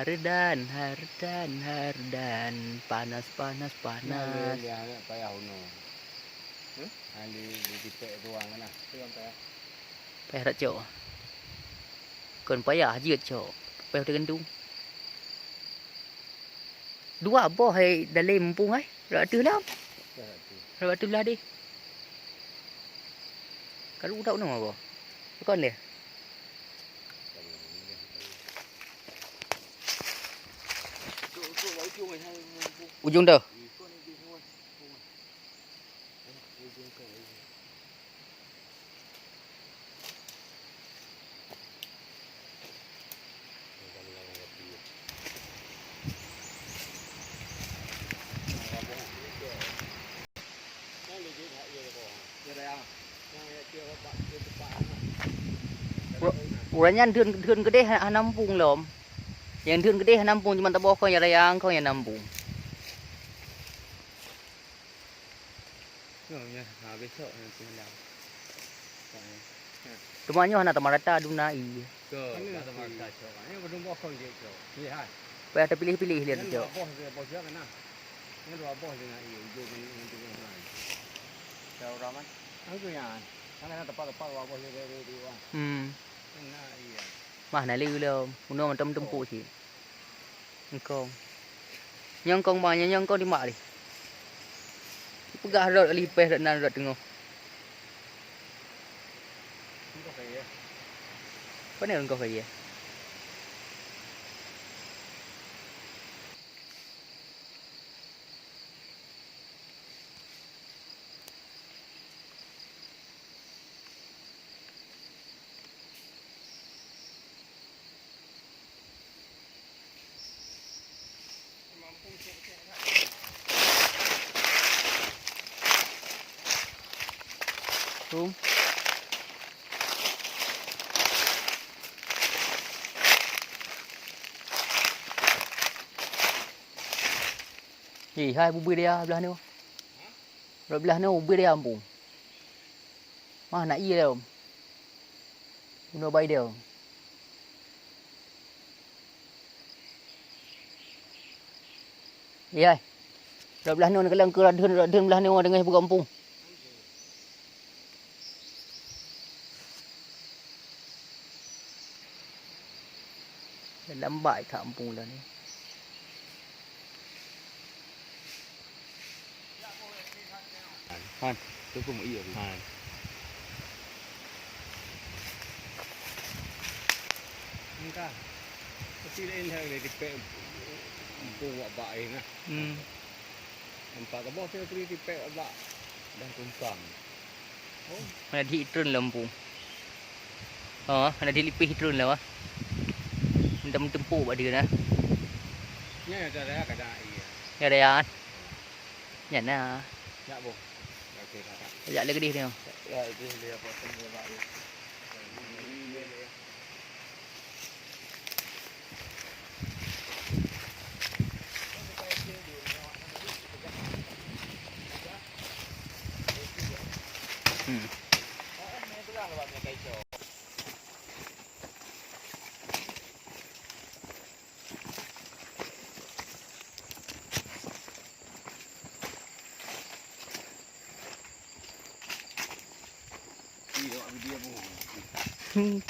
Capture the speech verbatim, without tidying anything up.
Hardan, hardan, hardan, panas, panas, panas. Nah, dia, dia payah unoe. Hah? Nah, di, di tipek ruang nah. Itu yang payah. Payah dak cok. Kon payah jeuet cok. Payah teugantung. Dua boh hai dalem muphom hai. Rak ateueh lam. Rak ateueh lah deh. Karu tak unoe boh. Kon deh. Ujong dah. Ura-, ureueng nyan theun, theun keudeh hana muphom lom. Nyang theun keudeh hana muphom, cuma taboh kong nyang raya kong nyang na muphom. Nyoe, nyoe, ha, besok nanti malam. Teuma nyoe hana tamarata duna ié. Ke, hana tamarata cok. Nyoe beudong boh kong jeuet cok. Nyoe hai. Payah tapiléh-piléh lé cok. Nyoe dua boh, dua boh jeuet keunan. Nyoe dua boh jeuet keunan ié, ujong ngon, ngon teungoh nyan. Cok ureueng man. Nang tu nyan. Nang na tepat-tepat dua boh jeuet keunan dua. Hmm. Keunan ié. Mah na lé lom. Unoe mantong teumpuk cit. Nyang kong. Nyang kong ma, nyang, nyang kong di mak lé. Peugah rot lipéh rot nan rot teungoh. Pane rungkoh kayèe? Rum. Ih, hai bubui dia blah ni. Rot blah nyoe ubit ya ampung. Mah na ié lom. Bunoe bai dia. Iya. Rot blah nyoe neukalon keu rot dheun, rot dheun blah nyoe deungon bugok ampung. Lambat that ampung dah ni. Han, tu pun iya. Han. Engka. Pasti lain dah boleh dipek ampung wak bak eh nah. Hmm. Nampak ke bawah tu boleh dipek wak bak dah tumpang. Hana jitreun lé ampung. Oh, hana jilipéh treun lé wah. Mantong meutumpôk bak dia na. Nyan ada raya kadang iya. Ya ada ya. Nyan na. Yak boh. Okey, kakak. Jak lé keudeh dia. Ya, itu dia potong dia bak dia. Hmm. Hmm.